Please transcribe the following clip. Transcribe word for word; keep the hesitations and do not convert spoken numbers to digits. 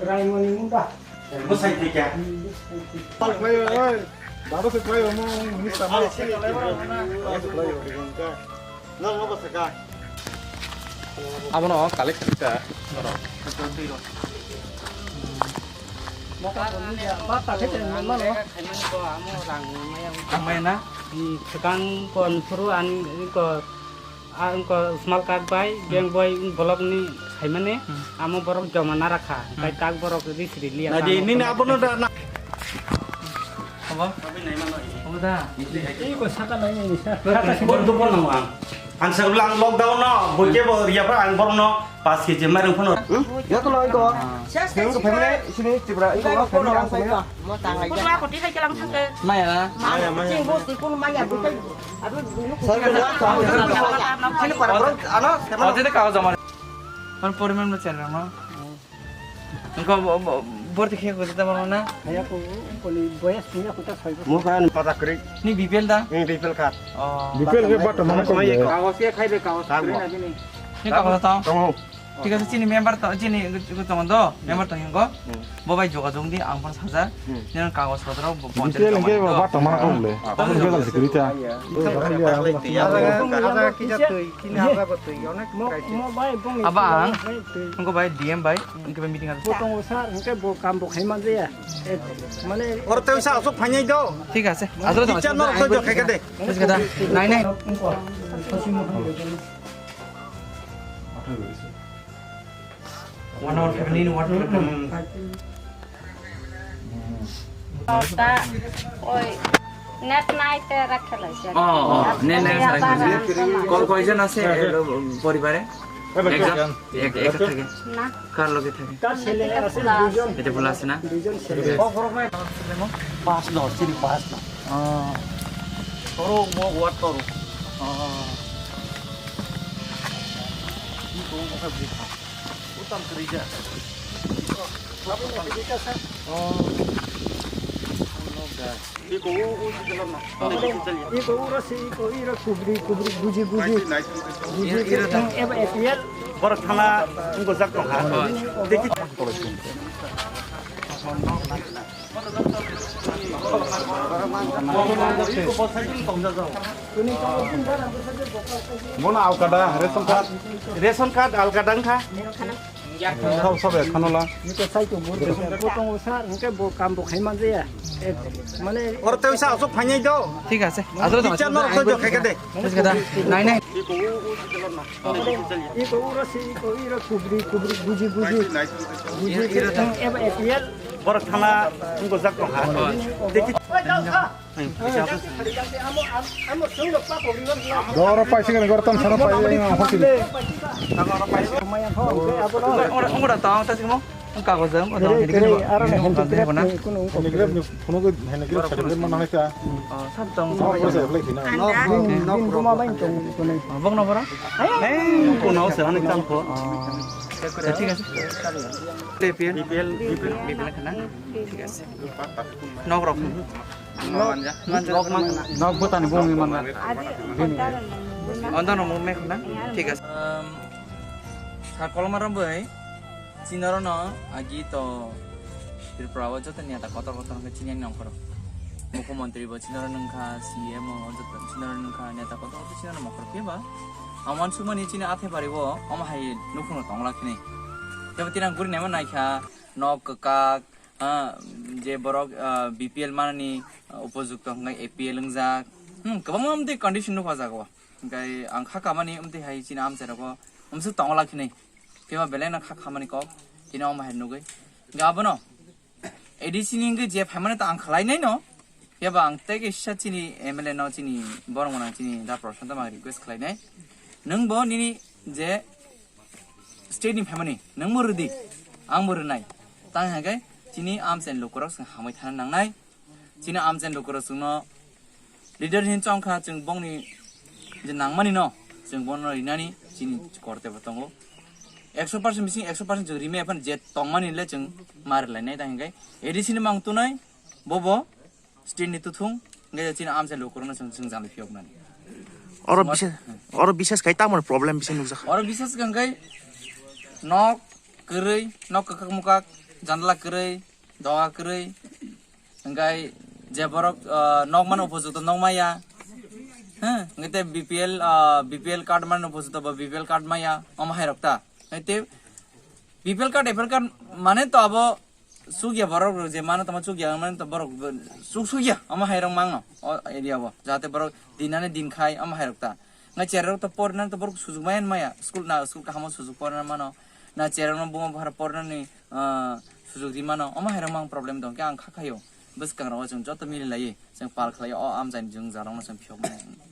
Raimoni munda. Bwsai thika. Baba se khlai omo minister ma. Baba se khlai omo. Abono collect kha. Bata khe mano. Amai na. Di sekarang kon suruh an ko Ang ko small card bai, bank bai, block ni khaimani, amo borok joma nara kha, tai tak borok ri sri liya. Nadi, nini abono da na. Abo? Abo da. Iko saka nai ni sa. Bor do bol nang ang. Ang sa lang lockdown no, boje bo riya pa ang bor no, pas ke je marung phono. Ya to loi ko. Sing ko family sini Tripura iko family ang ko. Mo tangai. Ko la ko ti khai lang thang ke. Maya. Maya, maya. Sing bo ti ko maya bo. Ano, poriman mo chen rang no. Engko borti khe ko ta mano na. Haya ko ko ni boyas punya ko ta sai. Mo kan pata kri. Ni B P L da? Ni B P L card. Oh. B P L ke bat mana ko. Kagos ke khai be kagos. Ni kagos ta. Tong. Thik ase, chini member to, chini tongo do, member tong hingo. Bo bai jogajog di, ang phano sajak. Nini kagoj potro bo panchayat tong. Abo ang, hingo bai D M bai, hingo bai meeting ase. Bo tongo sir, hingo bo kam bo khai man jaya. Mane oro tei sa asuk phainai do. Thik ase. Asuk tong. Teacher no to jo khai kade. Nai nai. One hour fifteen, what? Ta, oi, net nai te rakhe lai se. Oh, oh, net nai te rakhe lai se. Ko-, koijon ase, eh, poribare? Ekjon? Ek, ek thake? Na. Kar loge thake? Eta pula ase na? Pas do, sini pas do. Oh. Toro mo wat toro. Oh. Ini ko mo ka bita. Utang kerja. Oh. Iko uro si, iko iro kubri, kubri, buji, buji. Buji, eba A P L. Borok thana wngkojak tongkha. Dekhi. Bono alkada, ration card. Ration card alkada wngkha. Sab, sab ekhano la. Bo tongo sir, hwnkhe bo kam bo khai man jaya. Eh, mane oro tei sa asuk phainai do. Thik ase. Asuk tong. Teacher no asuk khai kade. Thik ase da. Nai nai. Iko uro si, iko iro kubri, kubri, buji, buji. Buji, eba A P L. Borok thana wngkojak tongkha. Dekhi. Doro paisi gani gor tamsara pai yang hoki. Ora, ora tang ta simo. Kagoj ang, ora tang. Tere, tere, aro na hendu tere, kunu ko. Ni grab ni phone ko, hendu grab sa grab mana hai ta. Oh, sab tong. Oh, ko sa apply thina. Din, din kuma bai tong ko nai. Bok no bora? Eh, ko no sa ani tang ko. Thik ase. B P L, B P L, B P L khana. Thik ase. Nok rok. Nok, nok bwtani bongni manga. Adi, bini. Onda no mo mekna. Thik ase. Um, sa kolomar bai. Chinaro no agi to Tripura o joto neta kotor kotor hwnkhe chini ani nongkhoro. Mukhyamantri bo chinaro nungkha, C M o joto chinaro nungkha, neta kotor kotor chinaro nongkhoro. Phiya ba, ang uansukmani chini athai bari o omo hai nukhungno tongla khini. Phiya ba tini ang guri naima naikha, nok kwkak, ah, je borok, ah, B P L manani, ah, upojukto hwnkhe A P L wngjak. Hmm, kwbangma amtwi condition nukha jaga o. Hwnkhe ang kha kamani amtwi hai chini amchai rogo umsuk tongo lakhinai. Phiya ba belai no kha khamani kok, chini omo hai nugwi. Hwnkhe abono A D C ni hwnkhe je phaimani ta ang khlainai no. Phiya ba ang tei kisa chini M L A no, chini borok mwnang chini da Prashanta ma request khlainai. Nwng bo nini je state ni phaimani, nwng bo rwdi, ang bo rwnai. Tang hwnkhe chini amchaini lukurok chwng hamwi thana nangnai. Chini amchaini lukurok chwngno leader hin chongkha, chwng bongni je nangmani no, chwng bono rinani chini korte bo tongo. Ekso percent bising ekso percent chwng rimai aphano je tongmani le chwng ma rwlainai, tang hwnkhe A D C ni mang tunai, bobo state ni tuthung, hwnkhe chini amchaini lukurokno chwng, chwng jani phiyoknani. Oro bishes, oro bishes khai tamo problem bising nukjakha. Oro bishes hwnkhe nok kwrwi, nok kwkhak mukhak, jandala kwrwi, doga kwrwi, hwnkhe je borok, ah, nok mano upojukto nok maya, hwnkhe tei B P L, ah, B P L card mano upojukto bo B P L card maya, omo hairok ta. Hwnkhe tei B P L card, A P L card mane to abo chukya borok rok je mano tamo chukya mane to borok chuk sukya omo hairok mangno o area o, jahate borok dinani din khai omo hairok ta. Ngai cherok to porna to borok sujuk maya maya, school na school kahamo sujuk porna mano, na cherok no buma bahar porna ni, ah, sujuk di mano, omo hairok mang problem dong khe ang kha khayo. Bwskang rok chwng joto mili lai chwng pal khlai o amjani jwng jarok no chwng phiyok mano.